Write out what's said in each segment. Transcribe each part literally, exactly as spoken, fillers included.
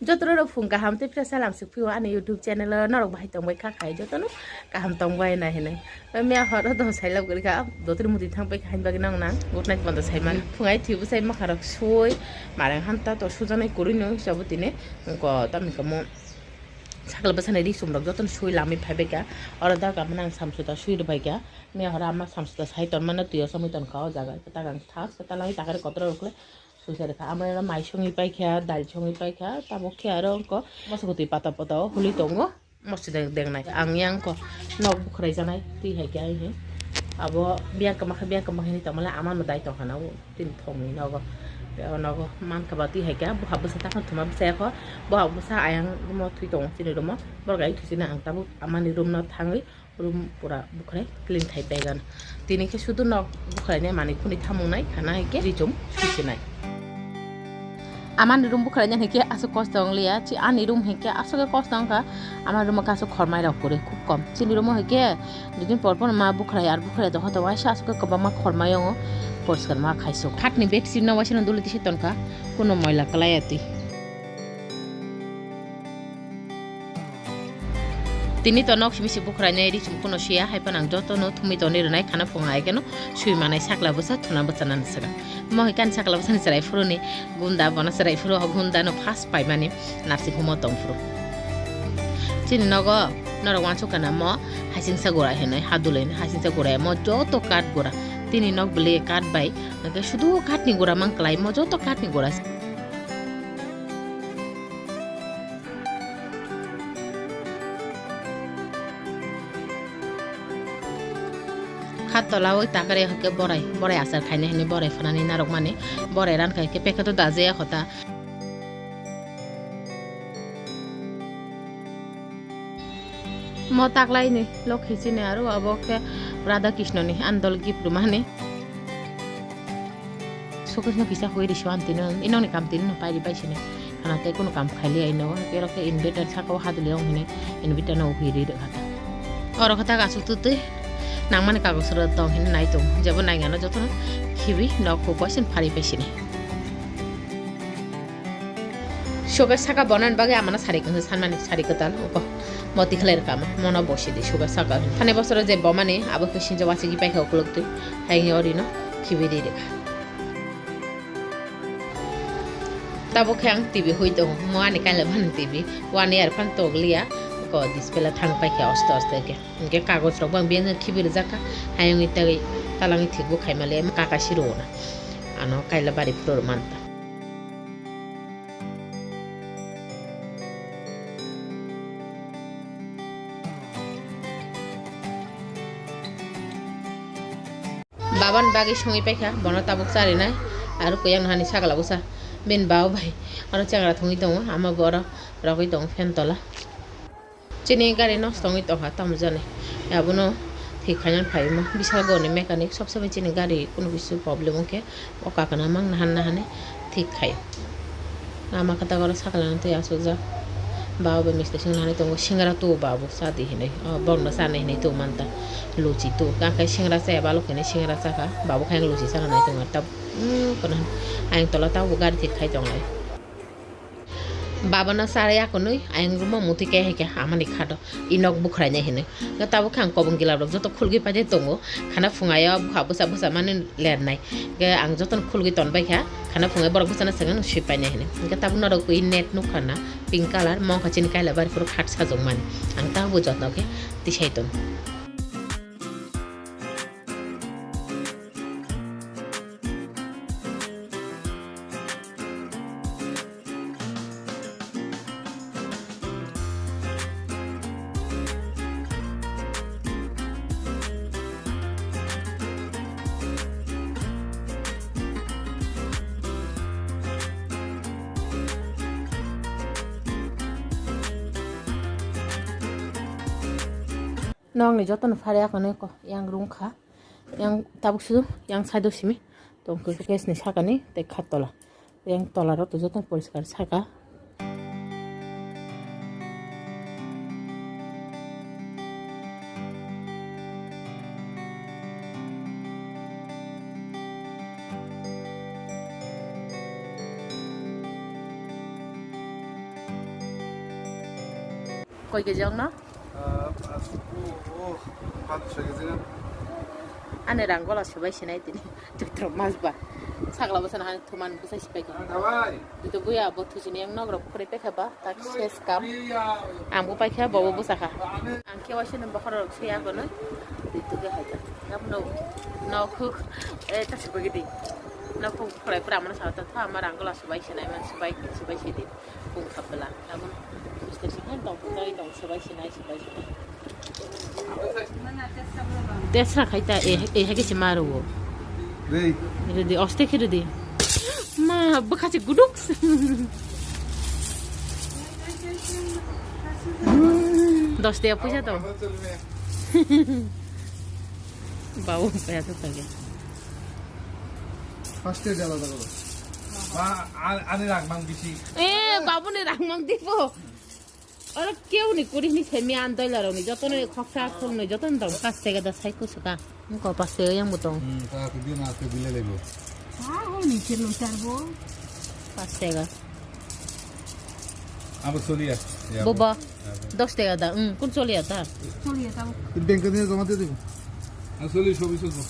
Jotono rok phung kaham tei phira salam suk phio ani YouTube channel o norok bahai tongbai kha khai jotono kaham tongbai na hinwi. Miya horo do sailab gori kha dotri muti thang pai kha hain bagwi nang nang good night bondo sai man phungai thwi bwsai makha rok sui marang hanta to sujanai kurui no hisabo tini ko tamni kamo sakla bwsani ri sum rok jotono sui lamwi phai bai kha oro da kamo nang samsuta sui rwbai kha miya horo ama samsuta sai ton mano twi o somoi ton kha o jaga ta gang thas ta lai ta kare kotor rok le. Sui sa rwkha. Amo eno mai songwi paikha, dal songwi paikha, tabuk khe aro wngkha moso kwtwi pata pata o hului tongo. Moso deng dengnai. Ang yang ko nok bukhrai janai twi hai khe ai he. Abo biyang kwma khe biyang kwma khe hinwi tongmani ama no dai tongkha na o tini thongni nogo. Tei o nogo mankha ba twi hai khe buha bwsa takhon thuma bwsa yakho. Buha bwsa ayang room o thwi tongo chini room o. Borok ai thwi chini ang tabuk amani room no thangwi. Room pura bukhrai clean khai paigan. Tini khe sudu nok bukhrainai manwi khuni thamungnai khana hai khe rijum susinai. Amani room bukhrainai hai khe aswk kosto wng liya. Chi ani room hai khe aswk khe kosto wng kha. Amani room o khe aswk khormai rok kwrwi khub kom. Chini room o hai khe dui din por por ma bukhrai ar bukhrai tongkha tongo. Waisa aswk khe kwbangma khormai wngo. Poriskar ma khai sok. Khatni bedsheet no waisa no duli tisi ton kha. Kuno moila kwlai ya twi. Tini to nok simi se bukhrainai ri chum kuno siya, hai phano ang jotono thumui toni rwnai khana phunga hai kheno sui manai sakla bwsa thuna bwsa nani swkang. Mo hai kani sakla bwsani chwrai phuruni gunda bono chwrai phuru o gunda no first paimani narsing humo tong phuru. Chini nogo norok wansuk kana mo hasingsa gura hinwi hadulwi hasingsa gura mo joto kath gura. Tini nok bwlwi kath bai hwnkhe sudu kathni gura mang kwlai mo joto kathni gura. Khat tola o takare hwnkhe borai, borai achar khainai hinwi borai phanani narwkmani, borai ran khai khe packet o dajaya kho ta. Mo taklaini Lokhi chini aro abo khe Radha Krishnoni andol gift rwmani. Showcase no kisa hui ri swan tini inoni kam tini no pairi pai sini. Khana tei kunu kam khaili ai no kero khe inverter saka o hadli ong hini inverter no hui ri rwkha ta. Oro khe ta asuk tu twi nangmani kagoj rok tong hini nai tong jebo nai gana jotono khibi nok kuk bai sini phari pai sini. Showcase saka bonan bagwi amana sari kwthwi sanmani sari kwtal uko moti khlai rwkha ma mono bosi di showcase saka thani bosoro je bomani abo khe sinjo wasigi paikha ukuluk twi hayung orino khibi ri rwkha. Tabuk khe ang T V hui tongo, mo ani kaila bani T V, one year phan tokliya, ko display thang paikha aste aste khe. Hwnkhe kagoj rok bo ang biyang khibi rijak kha, hayung tei talangwi thikbo khaimale, kaka siro na. Ano kaila bari phuru manta. Babani bagwi songwi paikha, bono tabuk charinai, aro kuyang hani sakla bwsa, bini baba bai oro chengra thungwi tongo, ama bo oro rogwi tongo fan tola. Chini gari nosto wngwi tongkha, tamo jani abono thik khaina phaima, bisal goni mechanic sob somoi chini gari kunu kisi problem wngkhe. O kakana mang nahan nahani thik khai. Ama kata goro sakla tei asukjak. Ba obo mistri sing nani tongo singra tu babu sadi hinui. O borno sanai hinui tu manta. Luchi tu. Kangkai singra chaya balok hinui singra chaka. Babu khaiyang luchi sana nai tongo. Tab, mm, kono ayang tola tabu gari thik khai tonglai. Babano chara yakunui ayang rumo muti khe hai khe hamani khato. I nok bukhrainai hinui. Hwnkhe tabuk khe ang kobong gila rok joto khulgwi paide tongo. Khana phungaio bwkha bwsa bwsa mani lernai. Hwnkhe ang jotono khulgwi tonbaikha. Khana phungai borok bwsano swngwi sui painai hinui. Hwnkhe tabuk norok i net nukha na pink colour mokha chini kaila bari phuru khat sajwkmani. Ang tabuk jotno khe tisai tono. Nokni jotono phari akhonwi ko yang rung kha. Yang tabuk su yang side o simi tongkhe showcase ni sakani tei khat tola. Yang tola rok to joto poriskar saka. Koi kg ongno? Ani rang gola sobai sinai tini. Choitro mas ba. Sagla bwsano hani thuman bwsa sipai kha. Tito buya bo thujini yang nok rok khore pekha ba tak ses kam. Ang bo paikha bo bo bwsa kha. Ang khe waisa no bokhorok se agonoi. Tito ge haja. Gabno nok huk. E ta sipai gidi. Nok huk khore pura amana sa ta tha ama rang gola sobai sinai man sobai sobai sidi. Bung sabla. Gabno. Mister Sikhan tong tong tong sobai sinai sobai sinai. Tesra khai ta, e, e, hake se maro. Redi, oste khe redi. Ma, bwkha se guduk. Dos tega puisa to. Babu, kaya to kaya. First day jala dago. Ba, ani rang mang bisi. E, babu ni rang mang dipo. Oro keu ni kuri hini semi an doila rok ni joto ni khoksa khung ni joto ni dong pas tega da sai kusuka. Ko pas tega yang butong. Hmm, ta video na ke bile lebo. Ha, hol ni kilo charbo. Pas tega. Abo solia. Boba. Dos tega da. Hmm, kun solia da. Solia da. Bank ni joma de dibo. Asole sobi sobo.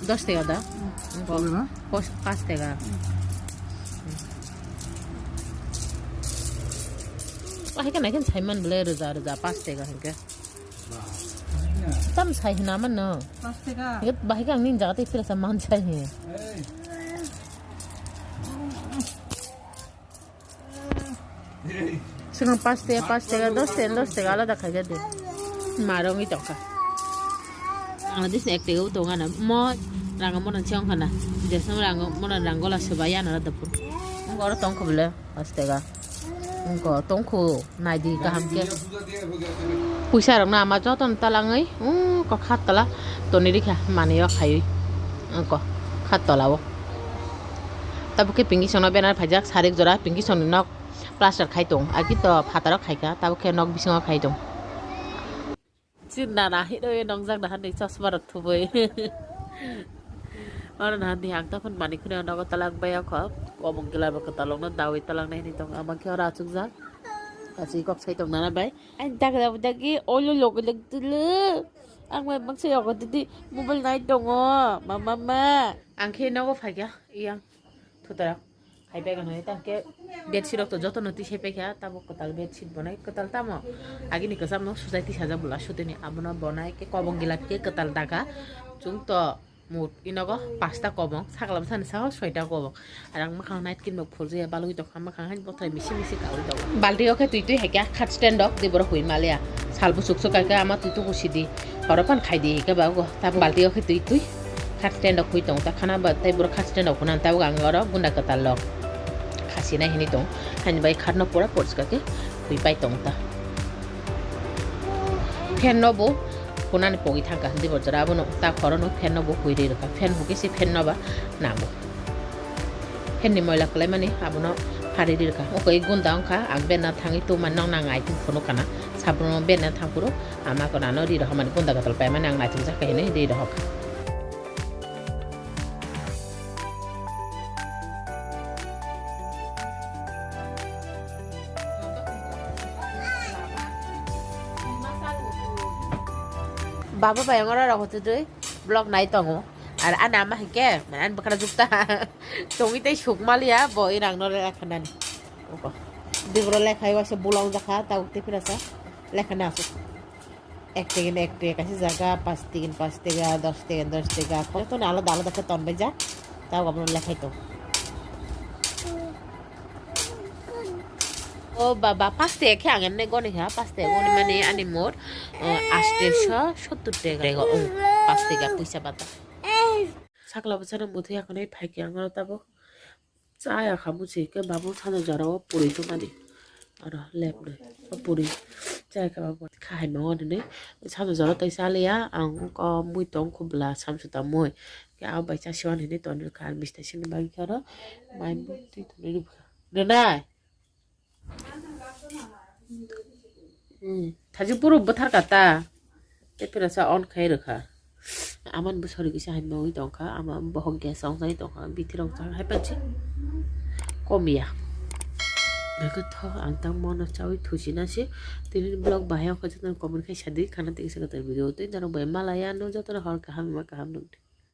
Dos tega da? Chole na? Pas, pas tega. Wah, hai kana kan saiman bele reza reza pas tega hingke. Tam sai hina man no. Pas tega. Bahai kang nin jaga te pira sa man sai he. Swkang pas tega, pas tega, dos tega, dos tega alada khaikha de. Marongwi tongkha. Ang dis ek tega o tongo ano. Mo rang mo nang chong khana. Jesno rang mo nang rang gola sobai ano alada pun. Oro tongkho bole pas tega. Ungko tongkho naidi kaham ke. Puisa rok no ama joto no talangwi ungko khat tola toni rikha manwi o khaiwi ungko khat tola o. Tabuk khe pinki songno banner phaijak sarik jora pinki songni nok plaster khai tong agi to phataro khaikha tabuk khe nok bisingo khai tong. Chini nana hino nongjak nahan ni chosma rok thubui. Oro nahan ni ang tokon mani khuni nogo talak bai okho. Obo gila bo kwtalok no dawi talak nai hini tong ama khe oro achukjak. Kachi kok sai tong nana bai. Ang tak da da ki olo log log tulu. Ang bai bang sai okho titi mobile nai tongo. Ma ma ma. Ang khe nogo phaikha iyang thutarok. Hai bai gano tang khe bedsheet rok to joto no tisai paikha, tabuk kwtal bedsheet bonai kwtal tamo agini kwcham no sujai tisajak bwla sutini abono bonai khe kobong gilak khe kwtal daga chwng to mut inogo pasta kobong sakla bwsani saka soita kobong arang mwkhang night cream rok phurjaya balwi tongkha mwkhang hai bothai misi misi kawi tongo balti o khe twi twi hai khe khat stand rok tei borok hui maliya sal bwswk swk kai khe ama twi tuku sidi. Oro pan khai di, hingke ba ogo. Tabuk balti o khe twi twi. Khat stand rok hui tong ta khana ba tei borok khat stand rok hunan tabuk ang oro gunda kwtal rok. Khasi nai hini tong. Hani bai khat no pura porska khe hui pai tong ta. Fan no bo hunani pogwi thangka hindi bor jora abono ta khoro no fan no bo hui ri rwkha. Fan hukhe se fan no ba nango. Fan ni moila kwlaimani abono phari ri rwkha. Okoi gunda wngkha ang bena thangwi tongmani nokna ang item phunuk kana. Sabrono bena thangphuru ama konano ri rohormani gunda gatal paimani ang naithok jakha hinwi ri rohorkha. Baba bai ongora rogo twi twi vlog nai tongo. Ar ani ama hinkhe mane ani bwkhara jukta tongwi tei suk maliya bo i rang no lekha nani. Dibro lekha waisa bolong jakha tabuk tei phira sa lekha na asuk. Ek tega ni ek tega kaisa jaga, pas tega ni pas tega, dos tega ni dos tega. Joto ni alada alada khe tonbaijak. Tabuk abono lekhai tong. O baba, pas tega khe ang emne goni ha, pas tega goni mani ani mot, o, aste sho sottur tega rego, o, pas tega puisa bata. Sakla bwsano muthwi akhonwi phaikhe ang oro tabuk chaya kha muchikhe babu sano jorao puri tongmani. Oro lepnwi o puri chaya kha babu kha hai mango nini sano jora tei chaliya ang wngkha mui tong khubla samsok ta mui khe abo bai chasiwani hinwi tonwi rwkha ang bistai sini bagwi khe oro mai mui twi tonwi rwkha. Nwnai. Hmm. Thaji puro bwthar kata. Tei pura sa on khai rwkha. Aman bo sori kisa hai mawi tongkha, ama bohok gas ong jai tongkha, bithi rok jang hai panchi komiya. Nokotho ang tang mono chawi thusi na se. Tini vlog bahai ongkha jotono comment khai sadi khana tei kisa kwtal video tei norok bai malaya no jotono hor kaham ma kaham nung.